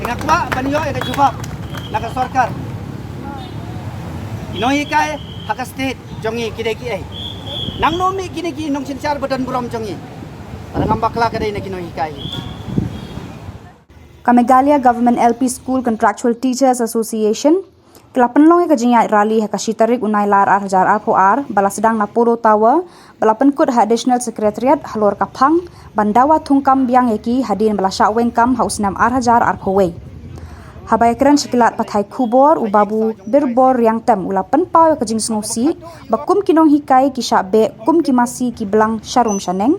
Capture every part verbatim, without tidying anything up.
Nga kwah ban ïoh ïa ka jubab na ka sorkar. Ki nonghikai ha ka state jong ngi ki dei kiei? Nangno mih kine ki nongsynshar ba don burom jong ngi? Lada ngam bakla ka dei na ki nonghikai. Ka Meghalaya Government L P School Contractual Teachers Association ka la pynlong ïa ka jingïaid rally ha ka shi tarik u Nailar ar hajar arphew ar ba la sdang na Polo Tower, ba la pynkut ha Additional Secretariat halor ka phang ban dawa thungkam biang ïa ki hadien ba la shah weng kam ha u snem ar hajar arphew wei. Haba ïakren sha ki lad pathai khubor, u Babu Birbor Riangtem u la pynpaw ïa ka jingsngewsih ba kum ki nonghikai ki shah beh kum ki masi ki blang sharum shaneng.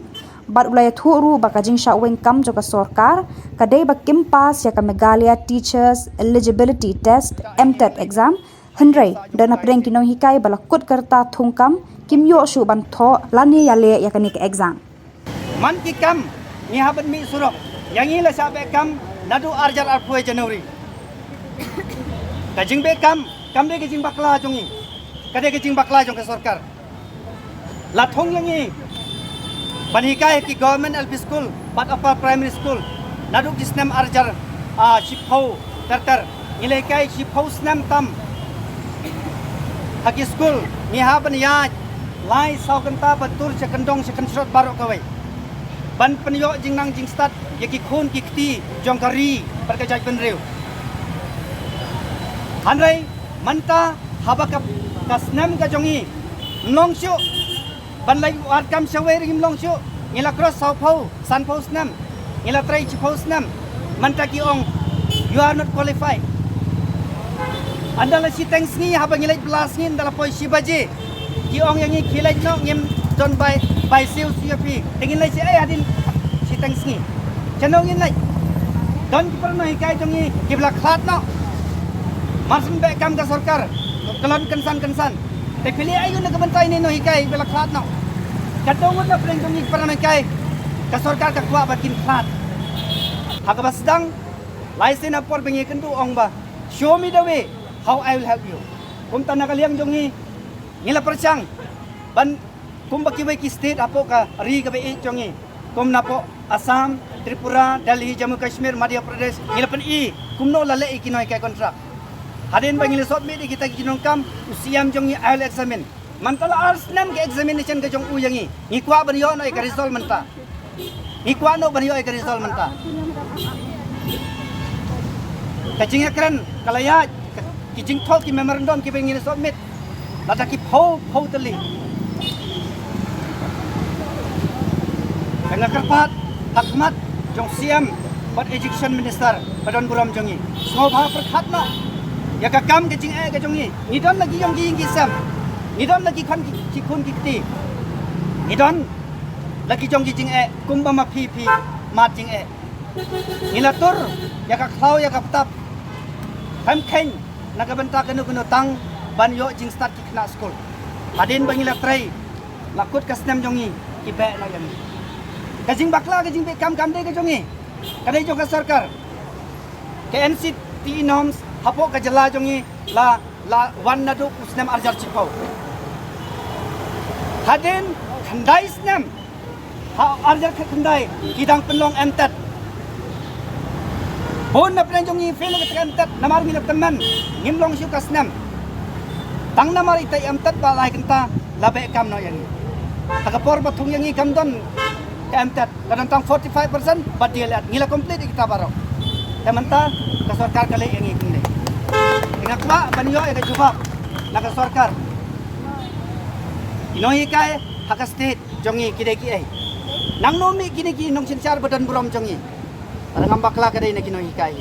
Bad u la ïathuh ruh ba ka jingshah weng kam jong ka sorkar ka dei ba kim pass ïa ka Meghalaya Teachers Eligibility Test, MTET exam. Hynrei da napdeng ki nonghikai ba la kut ka rta thungkam, kim ïoh shuh ban thoh lane ïaleh ïa kane ka exam. Man ki kam ngi hap ban mih surok, ïa ngi la shah beh kam naduh ar hajar arphew January. Ka jingbeh kam kam dei ka jingbakla jong ngi, ka dei ka jingbakla jong ka sorkar. La thung ïa ngi ban hikai ha ki Government L P School bad Upper Primary School naduh ki snem ar hajar, ah, shiphew ter ter. Ngi la hikai shiphew snem tam ha ki school. Ngi hap ban ïaid lai saw kynta ba tur sha kyndong sha kynshrot baroh kawei ban pynïoh jingnang jingstad ïa ki khun ki kti jong ka ri bad ka jaitbynriew. Hynrei mynta haba ka, ka snem ka jong ngi ym long shuh ban leit wad kam shawei ruh ngim long shuh. Ngi la cross sawphew sanphew snem, ngi la trei shiphew snem. Mynta ki ong, "You are not qualified." Ynda la shiteng sngi haba ngi leit bylla sngi, ynda la poi shi baje ki ong ïa ngi, "Khie leit noh, ngim don bai, bai siew siew ïa phi." Te ngin leit shaei hadien shiteng sngi? Shano ngin leit? Don ki para nonghikai jong ngi kiba la khlad noh. Mar shu beh kam ka sorkar, kyllon kynsan kynsan. Te phi leh aïu na ka bynta ine i nonghikai ba la khlad noh? Ka dei ngut na pdeng jong ngi ki para nonghikai ka sorkar ka kwah ba kin khlad. Ha kaba sdang lai sien ha por ba ngi kynduh ong ba, "Show me the way, how I will help you." Kumta na ka liang jong ngi, ngi la pyrshang ban kumba kiwei ki state hapoh ka ri kaba ïeit jong ngi, kum napoh Assam, Tripura, Delhi, Jammu Kashmir, Madhya Pradesh, ngi la pyni kumno la leh ïa ki nonghikai contract. Hadien ba ngi la submit ïa kita ki jingdonkam, u C M jong ngi u la examine. Mynta la ar snem ka examination ka jong u ïa ngi. Ngi kwah ban ïoh noh ïa ka result mynta. Ngi kwah noh ban ïoh ïa ka result mynta. Ka jingïakren ka la ïaid, ka, ki jingthoh ki memorandum kiba ngi la submit, lada ki phew phew tylli. Ka nga kyrpad ha khmat jong C M bad Education Minister ba don burom jong ngi, sngewbha pyrkhat noh ïa ka kam ka jingeh ka jong ngi. Ngi don la ki jong ki ïing ki sem, ngi don la ki khun ki, ki khun ki kti, ngi don la ki jong ki jingeh kumba ma phi phi mad jingeh. Ngi la tur ïa ka khlaw ïa ka btap, khlem kheiñ na ka bynta kano kano tang ban ïoh jingstad ki khynnah skul. Hadien ba ngi la trei, la kut ka snem jong ngi, ki beh noh ïa ngi. Ka jingbakla ka jingbeh kam kam dei ka jong ngi, ka dei jong ka sorkar. Ka N C T E norms hapoh ka jylla jong ngi la, la wan naduh u snem ar hajar shiphew. Hadien khyndai snem, ha ar hajar khatkhyndai ki dang pynlong MTET. Bun na pdeng jong ngi fail ïa ka MTET namar ngi la tymmen, ngim long shuh ka snem. Tang namar ita i MTET ba lai kynta la beh kam noh ïa ngi. Ha ka por ba thung ïa ngi kam don ka MTET, ka don tang forty five percent bad D L Ed, ngi la complete ïa kita baroh. Te mynta ka sorkar ka leh ïa ngi kumne. Te nga kwah ban ïoh ïa ka jubab na ka sorkar. Ki nonghikai ha ka state jong ngi ki dei kiei? Nangno mih kine ki nongsynshar ba don burom jong ngi? Lada ngam bakla ka dei na ki nonghikai.